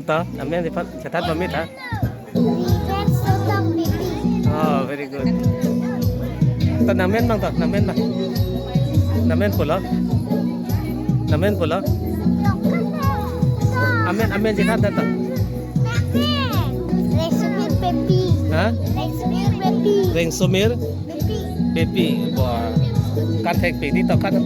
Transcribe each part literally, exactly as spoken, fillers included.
Ata, amen di pat, chethan pamit ha. Oh, very good. Ta nangmen bang ta, nangmen bang. Nangmen pulo. Nangmen pulo. Amen, amen chethan ta. Rengso Mir Beypi. Ha? Rengso Mir Beypi. Rengso Mir Beypi. Beypi. Wah. Kan thek pe di to kan.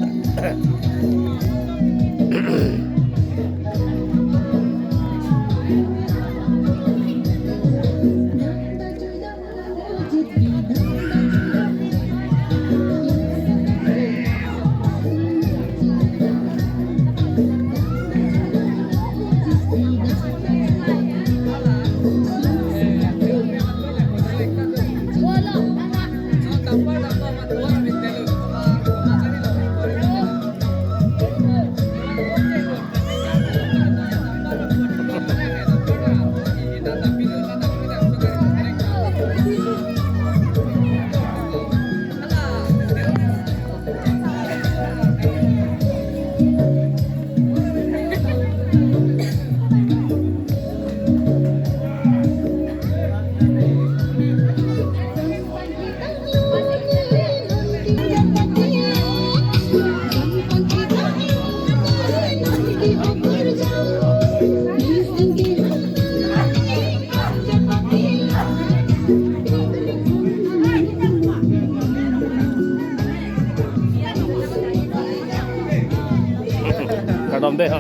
Kardom dei.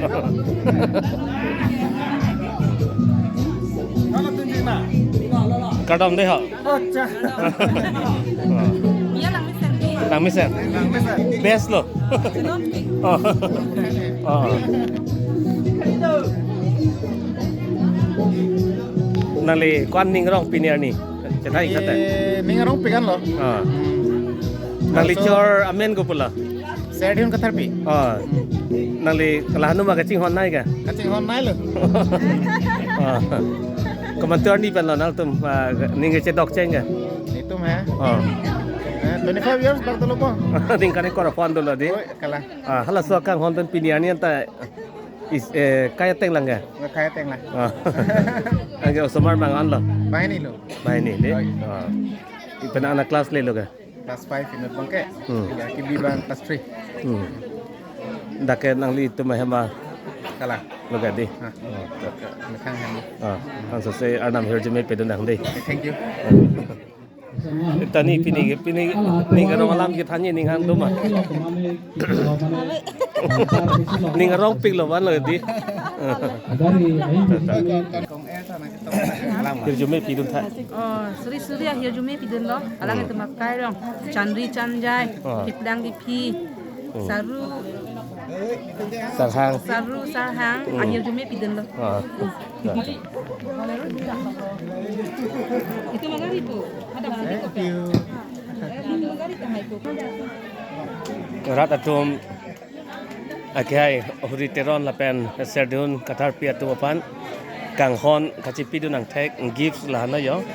Kardom dei ho. Acha. Nangmesen. Nangmesen. Best lo. Oh. Oh. Nangli ko-an ning arong pini arni? Chethan ik tha te. Eh, ning arongpik anlo. Ah. Nangli chor amen ko pulo? Serdihun Katharpi. Ah. Nangli kala hanu ma kachinghon nai ke? Kachinghon nailo. Ah. Komantu arni pen lo nangtum, ah, ning kechedok cheng ke? Netum he? Ah. Eh, twenty-five years bak dolo po. Ning kane kor aphan dolo dei. Oi, kala. Ah, halaso akanghon pen pini arni anta is, eh, kai ateng lang ke? Nggak kai ateng lang. Ah. Anke osomar bang anlo? Banghini lo. Banghini dei. Oi. Ah. Ipena ana class lelo ke? Class five inut bangke. Hmm. Ya, kibi bang class three. Hmm. Dak ke nanglitum ahem ma? Kala. Lo ke dei. Ah. Oh. Mekhang hem. Ah, langsung se Arnam ahirjume pedun nang dei. Thank you. Tani pini, pini ning arong alam kethanji ning hang doma. Ning arongpik lo van lo dei. Ahirjume pidun tha. Oh, suri suri ahirjume pidunlo. Alanglitum akai arong. Chandri Chanjai, oh. Kiplang Kiphi, hmm. Saru. Sarhang. Saru Sarhang, hmm. Ahirjume pidunlo. Ah. Itu magari po. Ada magari po. Itu magari tangay po. Rat atum akihai Huri Teron lapen Serdihun Katharpi atum aphan kanghon kachipidun angthek gifts lahana yo.